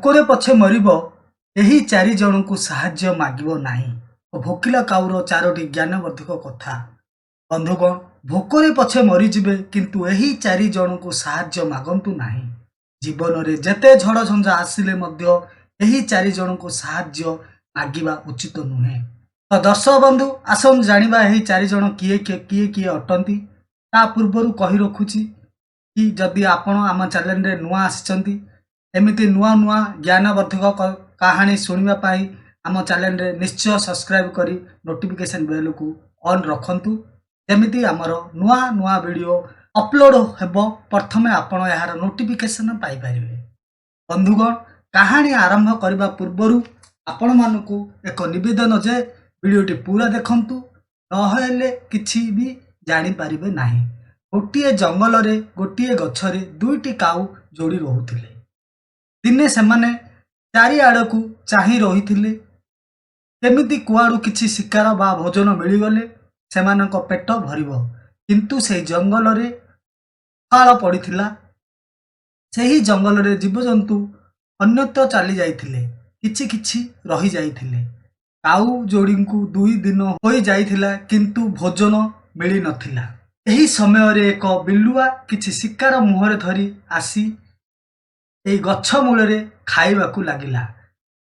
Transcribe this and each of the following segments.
ଭୋକରେ ପଛେ ମରିବ, ଏହି ଚାରି ଜଣଙ୍କୁ ସାହାଯ୍ୟ ମାଗିବ ନାହିଁ। ଭୋକିଲା କାଉର ଚାରୋଟି ଜ୍ଞାନବର୍ଦ୍ଧକ କଥା। ବନ୍ଧୁଗଣ, ଭୋକରେ ପଛେ ମରିଯିବେ, କିନ୍ତୁ ଏହି ଚାରି ଜଣଙ୍କୁ ସାହାଯ୍ୟ ମାଗନ୍ତୁ ନାହିଁ। ଜୀବନରେ ଯେତେ ଝଡ଼ ଝଞ୍ଜା ଆସିଲେ ମଧ୍ୟ ଏହି ଚାରି ଜଣଙ୍କୁ ସାହାଯ୍ୟ ମାଗିବା ଉଚିତ ନୁହେଁ। ତ ଦର୍ଶକ ବନ୍ଧୁ, ଆସନ୍ତୁ ଜାଣିବା ଏହି ଚାରି ଜଣ କିଏ କିଏ କିଏ କିଏ ଅଟନ୍ତି। ତା ପୂର୍ବରୁ କହି ରଖୁଛି କି ଯଦି ଆପଣ ଆମ ଚ୍ୟାନେଲରେ ନୂଆ ଆସିଛନ୍ତି, ଏମିତି ନୂଆ ନୂଆ ଜ୍ଞାନବର୍ଦ୍ଧକ କାହାଣୀ ଶୁଣିବା ପାଇଁ ଆମ ଚ୍ୟାନେଲରେ ନିଶ୍ଚୟ ସବସ୍କ୍ରାଇବ୍ କରି ନୋଟିଫିକେସନ୍ ବେଲ୍କୁ ଅନ୍ ରଖନ୍ତୁ, ଯେମିତି ଆମର ନୂଆ ନୂଆ ଭିଡ଼ିଓ ଅପଲୋଡ଼ ହେବ, ପ୍ରଥମେ ଆପଣ ଏହାର ନୋଟିଫିକେସନ୍ ପାଇପାରିବେ। ବନ୍ଧୁଗଣ, କାହାଣୀ ଆରମ୍ଭ କରିବା ପୂର୍ବରୁ ଆପଣମାନଙ୍କୁ ଏକ ନିବେଦନ ଯେ ଭିଡ଼ିଓଟି ପୁରା ଦେଖନ୍ତୁ, ନହେଲେ କିଛି ବି ଜାଣିପାରିବେ ନାହିଁ। ଗୋଟିଏ ଜଙ୍ଗଲରେ ଗୋଟିଏ ଗଛରେ ଦୁଇଟି କାଉ ଯୋଡ଼ି ରହୁଥିଲେ। ଦିନେ ସେମାନେ ଚାରିଆଡ଼କୁ ଚାହିଁ ରହିଥିଲେ, କେମିତି କୁଆଡ଼ୁ କିଛି ଶିକାର ବା ଭୋଜନ ମିଳିଗଲେ ସେମାନଙ୍କ ପେଟ ଭରିବ। କିନ୍ତୁ ସେହି ଜଙ୍ଗଲରେ ଅକାଳ ପଡ଼ିଥିଲା। ସେହି ଜଙ୍ଗଲରେ ଜୀବଜନ୍ତୁ ଅନ୍ୟତ୍ର ଚାଲି ଯାଇଥିଲେ, କିଛି କିଛି ରହିଯାଇଥିଲେ। କାଉ ଯୋଡ଼ିଙ୍କୁ 2 ଦିନ ହୋଇଯାଇଥିଲା, କିନ୍ତୁ ଭୋଜନ ମିଳିନଥିଲା। ଏହି ସମୟରେ ଏକ ବିଲୁଆ କିଛି ଶିକାର ମୁହଁରେ ଧରି ଆସି ଏହି ଗଛ ମୂଳରେ ଖାଇବାକୁ ଲାଗିଲା।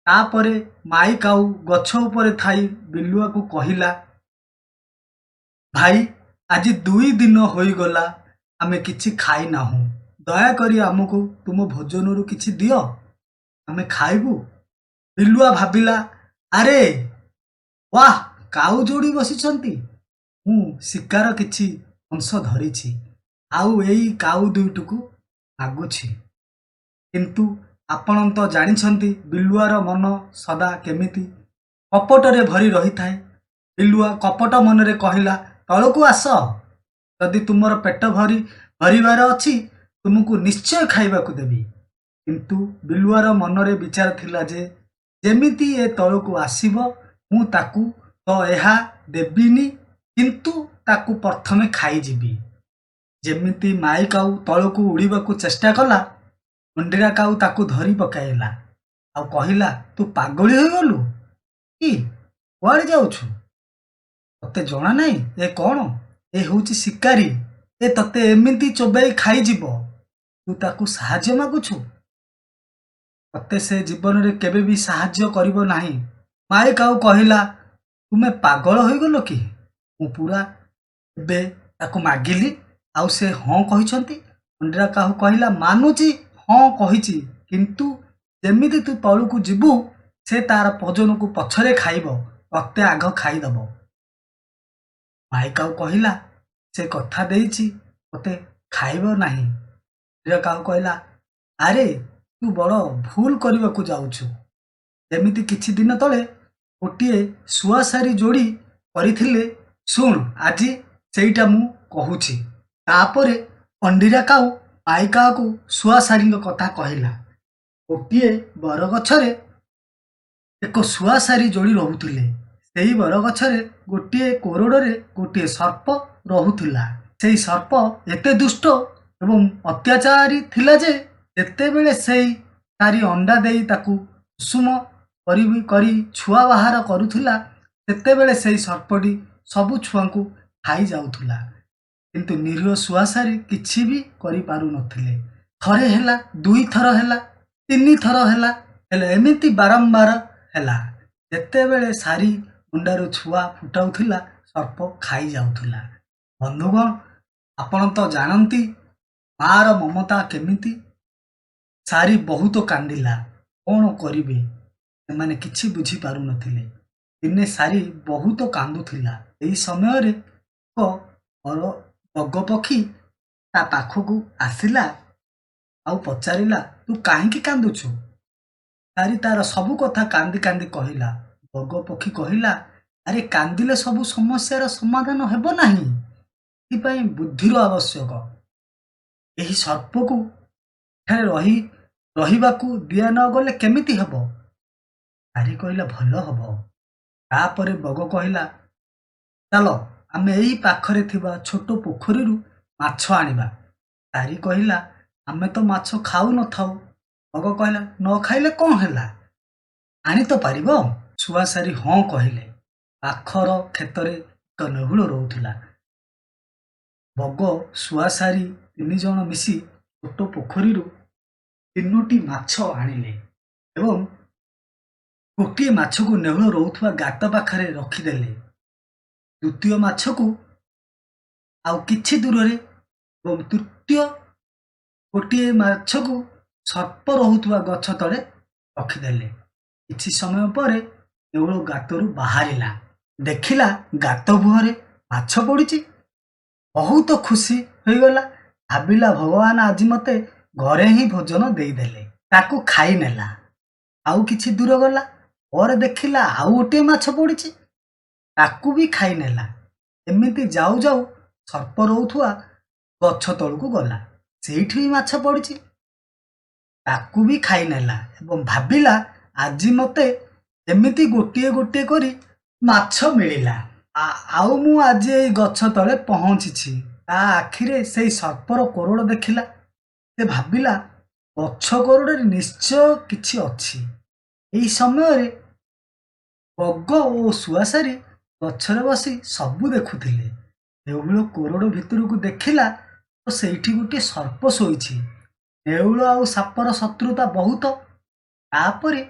ତାପରେ ମାଇ କାଉ ଗଛ ଉପରେ ଥାଇ ବିଲୁଆକୁ କହିଲା, "ଭାଇ, ଆଜି 2 ଦିନ ହୋଇଗଲା, ଆମେ କିଛି ଖାଇନାହୁଁ। ଦୟାକରି ଆମକୁ ତୁମ ଭୋଜନରୁ କିଛି ଦିଅ, ଆମେ ଖାଇବୁ।" ବିଲୁଆ ଭାବିଲା, "ଆରେ ୱାହ, କାଉ ଯୋଡ଼ି ବସିଛନ୍ତି। ମୁଁ ଶିକାର କିଛି ଅଂଶ ଧରିଛି ଆଉ ଏଇ କାଉ ଦୁଇଟିକୁ ମାଗୁଛି।" କିନ୍ତୁ ଆପଣ ତ ଜାଣିଛନ୍ତି ବିଲୁଆର ମନ ସଦା କେମିତି କପଟରେ ଭରି ରହିଥାଏ। ବିଲୁଆ କପଟ ମନରେ କହିଲା, "ତଳକୁ ଆସ। ଯଦି ତୁମର ପେଟ ଭରିବାର ଅଛି, ତୁମକୁ ନିଶ୍ଚୟ ଖାଇବାକୁ ଦେବି।" କିନ୍ତୁ ବିଲୁଆର ମନରେ ବିଚାର ଥିଲା ଯେ ଯେମିତି ଏ ତଳକୁ ଆସିବ, ମୁଁ ତାକୁ ତ ଏହା ଦେବିନି, କିନ୍ତୁ ତାକୁ ପ୍ରଥମେ ଖାଇଯିବି। ଯେମିତି ମାଇ କାଉ ତଳକୁ ଉଡ଼ିବାକୁ ଚେଷ୍ଟା କଲା, ଅଣ୍ଡିରା କାଉ ତାକୁ ଧରି ପକାଇଲା ଆଉ କହିଲା, "ତୁ ପାଗଳି ହୋଇଗଲୁ କି? କୁଆଡ଼େ ଯାଉଛୁ? ତତେ ଜଣା ନାହିଁ ଏ କ'ଣ? ଏ ହେଉଛି ଶିକାରୀ। ଏ ତତେ ଏମିତି ଚୋବେଇ ଖାଇଯିବ। ତୁ ତାକୁ ସାହାଯ୍ୟ ମାଗୁଛୁ? ତତେ ସେ ଜୀବନରେ କେବେ ବି ସାହାଯ୍ୟ କରିବ ନାହିଁ।" ମାଇ କାଉ କହିଲା, "ତୁମେ ପାଗଳ ହୋଇଗଲ କି? ମୁଁ ପୁରା ଏବେ ତାକୁ ମାଗିଲି ଆଉ ସେ ହଁ କହିଛନ୍ତି।" ଅଣ୍ଡିରା କାଉ କହିଲା, "ମାନୁଛି, ହଁ କହିଛି, କିନ୍ତୁ ଯେମିତି ତୁ ତଳକୁ ଯିବୁ, ସେ ତାର ଭୋଜନକୁ ପଛରେ ଖାଇବ, ତତେ ଆଗ ଖାଇଦବ।" ମାଇ କାଉ କହିଲା, "ସେ କଥା ଦେଇଛି, ତତେ ଖାଇବ ନାହିଁ।" ଅଣ୍ଡିରା କାଉ କହିଲା, "ଆରେ, ତୁ ବଡ଼ ଭୁଲ କରିବାକୁ ଯାଉଛୁ, ଯେମିତି କିଛି ଦିନ ତଳେ ଗୋଟିଏ ଶୁଆଶାରୀ ଯୋଡ଼ି କରିଥିଲେ। ଶୁଣ, ଆଜି ସେଇଟା ମୁଁ କହୁଛି।" ତାପରେ ଅଣ୍ଡିରା କାଉ ମାଇ କାଉକୁ ଶୁଆଶାରୀଙ୍କ କଥା କହିଲା। ଗୋଟିଏ ବରଗଛରେ ଏକ ଶୁଆଶାରୀ ଯୋଡ଼ି ରହୁଥିଲେ। ସେଇ ବରଗଛରେ ଗୋଟିଏ କୋରଡ଼ରେ ଗୋଟିଏ ସର୍ପ ରହୁଥିଲା। ସେଇ ସର୍ପ ଏତେ ଦୁଷ୍ଟ ଏବଂ ଅତ୍ୟାଚାରୀ ଥିଲା ଯେ ଯେତେବେଳେ ସେଇ ଶାରୀ ଅଣ୍ଡା ଦେଇ ତାକୁ କୁସୁମ କରି ଛୁଆ ବାହାର କରୁଥିଲା, ସେତେବେଳେ ସେଇ ସର୍ପଟି ସବୁ ଛୁଆଙ୍କୁ ଖାଇ ଯାଉଥିଲା। କିନ୍ତୁ ନିରୀହ ଶୁଆଶାରୀ କିଛି ବି କରିପାରୁନଥିଲେ। ଥରେ ହେଲା, ଦୁଇଥର ହେଲା, ତିନି ଥର ହେଲା, ହେଲେ ଏମିତି ବାରମ୍ବାର ହେଲା। ଯେତେବେଳେ ଶାରୀ ଅଣ୍ଡାରୁ ଛୁଆ ଫୁଟାଉଥିଲା, ସର୍ପ ଖାଇଯାଉଥିଲା। ବନ୍ଧୁଗଣ, ଆପଣ ତ ଜାଣନ୍ତି ମାର ମମତା କେମିତି। ଶାରୀ ବହୁତ କାନ୍ଦିଲା। କ'ଣ କରିବେ, ସେମାନେ କିଛି ବୁଝିପାରୁନଥିଲେ। ଦିନେ ଶାରୀ ବହୁତ କାନ୍ଦୁଥିଲା। ଏହି ସମୟରେ ଏକ ବଗ ପକ୍ଷୀ ତା ପାଖକୁ ଆସିଲା ଆଉ ପଚାରିଲା, "ତୁ କାହିଁକି କାନ୍ଦୁଛୁ?" ଶାରୀ ତାର ସବୁ କଥା କାନ୍ଦି କାନ୍ଦି କହିଲା। ବଗ ପକ୍ଷୀ କହିଲା, "ଆରେ, କାନ୍ଦିଲେ ସବୁ ସମସ୍ୟାର ସମାଧାନ ହେବ ନାହିଁ। ଏଥିପାଇଁ ବୁଦ୍ଧିର ଆବଶ୍ୟକ। ଏହି ସର୍ପକୁ ଏଠାରେ ରହିବାକୁ ଦିଆ ନ ଗଲେ କେମିତି ହେବ?" ଶାରୀ କହିଲା, "ଭଲ ହବ।" ତାପରେ ବଗ କହିଲା, "ଚାଲ, ଆମେ ଏଇ ପାଖରେ ଥିବା ଛୋଟ ପୋଖରୀରୁ ମାଛ ଆଣିବା।" ଶାରୀ କହିଲା, "ଆମେ ତ ମାଛ ଖାଉନଥାଉ।" ବଗ କହିଲା, ନ ଖାଇଲେ କ'ଣ ହେଲା, ଆଣି ତ ପାରିବ। ଶୁଆଶାରୀ ହଁ କହିଲେ। ପାଖର କ୍ଷେତରେ ଏକ ନେହୁଳ ରହୁଥିଲା। ବଗ, ଶୁଆଶାରୀ ତିନି ଜଣ ମିଶି ଛୋଟ ପୋଖରୀରୁ ତିନୋଟି ମାଛ ଆଣିଲେ ଏବଂ ଗୋଟିଏ ମାଛକୁ ନେହୁଳ ରହୁଥିବା ଗାତ ପାଖରେ ରଖିଦେଲେ। ଦ୍ୱିତୀୟ ମାଛକୁ ଆଉ କିଛି ଦୂରରେ ଏବଂ ତୃତୀୟ ଗୋଟିଏ ମାଛକୁ ସର୍ପ ରହୁଥିବା ଗଛ ତଳେ ରଖିଦେଲେ। କିଛି ସମୟ ପରେ ନେଉଳ ଗାତରୁ ବାହାରିଲା। ଦେଖିଲା ଗାତ ମୁହଁରେ ମାଛ ପଡ଼ିଛି। ବହୁତ ଖୁସି ହୋଇଗଲା। ଭାବିଲା, ଭଗବାନ ଆଜି ମୋତେ ଘରେ ହିଁ ଭୋଜନ ଦେଇଦେଲେ। ତାକୁ ଖାଇନେଲା। ଆଉ କିଛି ଦୂର ଗଲା ପରେ ଦେଖିଲା ଆଉ ଗୋଟିଏ ମାଛ ପଡ଼ିଛି, ତାକୁ ବି ଖାଇନେଲା। ଏମିତି ଯାଉ ଯାଉ ସର୍ପ ରହୁଥିବା ଗଛ ତଳକୁ ଗଲା। ସେଇଠି ବି ମାଛ ପଡ଼ିଛି, ତାକୁ ବି ଖାଇନେଲା ଏବଂ ଭାବିଲା, ଆଜି ମୋତେ ଏମିତି ଗୋଟିଏ ଗୋଟିଏ କରି ମାଛ ମିଳିଲା, ଆଉ ମୁଁ ଆଜି ଏଇ ଗଛ ତଳେ ପହଞ୍ଚିଛି। ତା ଆଖିରେ ସେଇ ସର୍ପର କୋରଡ଼ ଦେଖିଲା। ସେ ଭାବିଲା, ଗଛ କୋରଡ଼ରେ ନିଶ୍ଚୟ କିଛି ଅଛି। ଏହି ସମୟରେ ବଗ ଓ ଶୁଆଶାରୀ ଗଛରେ ବସି ସବୁ ଦେଖୁଥିଲେ। ନେଉଳ କୋରଡ଼ ଭିତରକୁ ଦେଖିଲା ତ ସେଇଠି ଗୋଟିଏ ସର୍ପ ଶୋଇଛି। ନେଉଳ ଆଉ ସାପର ଶତ୍ରୁତା ବହୁତ। ତାପରେ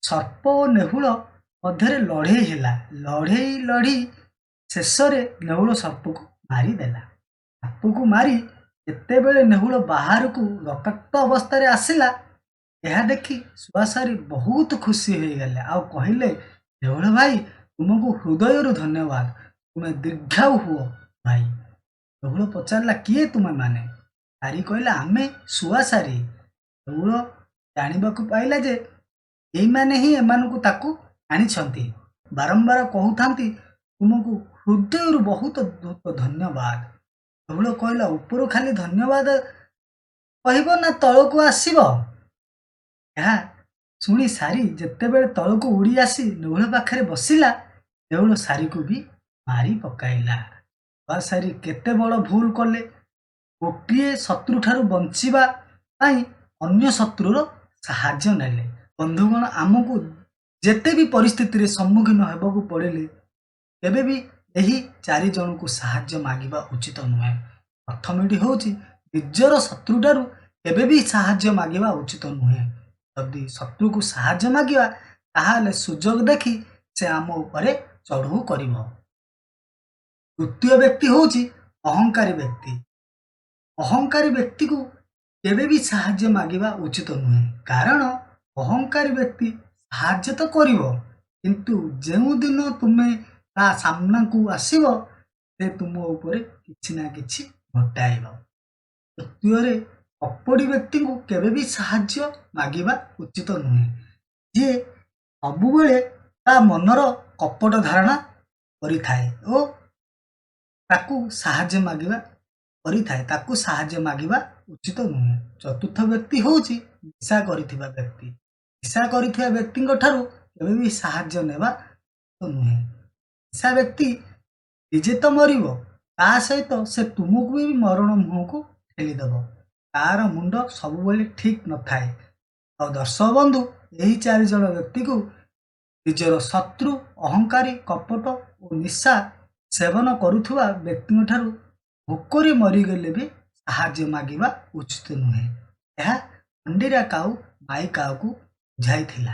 ସର୍ପ ଓ ନେହୁଳ ମଧ୍ୟରେ ଲଢ଼େଇ ହେଲା। ଲଢ଼େଇ ଲଢ଼ି ଶେଷରେ ନେଉଳ ସର୍ପକୁ ମାରିଦେଲା। ସାପକୁ ମାରି ଯେତେବେଳେ ନେହୁଳ ବାହାରକୁ ରକ୍ତାକ୍ତ ଅବସ୍ଥାରେ ଆସିଲା, ଏହା ଦେଖି ଶୁଆଶାରୀ ବହୁତ ଖୁସି ହୋଇଗଲେ ଆଉ କହିଲେ, ନେଉଳ ଭାଇ, ତୁମକୁ ହୃଦୟରୁ ଧନ୍ୟବାଦ। ତୁମେ ଦୀର୍ଘାୟୁ ହୁଅ ଭାଇ। ନେଉଳ ପଚାରିଲା, କିଏ ତୁମେମାନେ? ସାରୀ କହିଲା, ଆମେ ଶୁଆଶାରୀ। ନେଉଳ ଜାଣିବାକୁ ପାଇଲା ଯେ ଏଇମାନେ ହିଁ ଏମାନଙ୍କୁ ତାକୁ ଆଣିଛନ୍ତି। ବାରମ୍ବାର କହୁଥାନ୍ତି, ତୁମକୁ ହୃଦୟରୁ ବହୁତ ବହୁତ ଧନ୍ୟବାଦ। ନେଉଳ କହିଲା, ଉପରୁ ଖାଲି ଧନ୍ୟବାଦ କହିବ ନା ତଳକୁ ଆସିବ? ଏହା ଶୁଣି ସାରୀ ଯେତେବେଳେ ତଳକୁ ଉଡ଼ି ଆସି ନେଉଳ ପାଖରେ ବସିଲା, ନେଉଳ ସାରୀକୁ ବି ମାରି ପକାଇଲା। ଶୁଆଶାରୀ କେତେ ବଡ଼ ଭୁଲ କଲେ। ଗୋଟିଏ ଶତ୍ରୁଠାରୁ ବଞ୍ଚିବା ପାଇଁ ଅନ୍ୟ ଶତ୍ରୁର ସାହାଯ୍ୟ ନେଲେ। ବନ୍ଧୁଗଣ, ଆମକୁ ଯେତେ ବି ପରିସ୍ଥିତିରେ ସମ୍ମୁଖୀନ ହେବାକୁ ପଡ଼ିଲେ କେବେ ବି ଏହି ଚାରି ଜଣଙ୍କୁ ସାହାଯ୍ୟ ମାଗିବା ଉଚିତ ନୁହେଁ। ପ୍ରଥମଟି ହେଉଛି, ନିଜର ଶତ୍ରୁଠାରୁ କେବେ ବି ସାହାଯ୍ୟ ମାଗିବା ଉଚିତ ନୁହେଁ। ଯଦି ଶତ୍ରୁକୁ ସାହାଯ୍ୟ ମାଗିବା, ତାହେଲେ ସୁଯୋଗ ଦେଖି ସେ ଆମ ଉପରେ ଚଢ଼ଉ କରିବ। ତୃତୀୟ ବ୍ୟକ୍ତି ହେଉଛି ଅହଙ୍କାରୀ ବ୍ୟକ୍ତି। ଅହଙ୍କାରୀ ବ୍ୟକ୍ତିକୁ କେବେ ବି ସାହାଯ୍ୟ ମାଗିବା ଉଚିତ ନୁହେଁ, କାରଣ ଅହଙ୍କାରୀ ବ୍ୟକ୍ତି ସାହାଯ୍ୟ ତ କରିବ, କିନ୍ତୁ ଯେଉଁଦିନ ତୁମେ ତା ସାମ୍ନାକୁ ଆସିବ, ସେ ତୁମ ଉପରେ କିଛି ନା କିଛି ଘଟାଇବ। ତୃତୀୟରେ, କପଟୀ ବ୍ୟକ୍ତିଙ୍କୁ କେବେ ବି ସାହାଯ୍ୟ ମାଗିବା ଉଚିତ ନୁହେଁ। ଯିଏ ସବୁବେଳେ ତା ମନର କପଟ ଧାରଣା କରିଥାଏ ଓ ତାକୁ ସାହାଯ୍ୟ ମାଗିବା କରିଥାଏ, ତାକୁ ସାହାଯ୍ୟ ମାଗିବା ଉଚିତ ନୁହେଁ। ଚତୁର୍ଥ ବ୍ୟକ୍ତି ହେଉଛି ନିଶା କରିଥିବା ବ୍ୟକ୍ତି। ନିଶା କରିଥିବା ବ୍ୟକ୍ତିଙ୍କ ଠାରୁ କେବେ ବି ସାହାଯ୍ୟ ନେବା ନୁହେଁ। ନିଶା ବ୍ୟକ୍ତି ନିଜେ ତ ମରିବ, ତା ସହିତ ସେ ତୁମକୁ ବି ମରଣ ମୁହଁକୁ ଠେଲିଦେବ। ତାର ମୁଣ୍ଡ ସବୁବେଳେ ଠିକ୍ ନଥାଏ। ଆଉ ଦର୍ଶକ ବନ୍ଧୁ, ଏହି ଚାରିଜଣ ବ୍ୟକ୍ତିକୁ ନିଜର ଶତ୍ରୁ, ଅହଙ୍କାରୀ, କପଟ ଓ ନିଶା ସେବନ କରୁଥିବା ବ୍ୟକ୍ତିଙ୍କ ଠାରୁ ଭୋକରେ ମରିଗଲେ ବି ସାହାଯ୍ୟ ମାଗିବା ଉଚିତ ନୁହେଁ। ଏହା ଖଣ୍ଡିରା କାଉ ମାଇ କାଉକୁ ବୁଝାଇଥିଲା।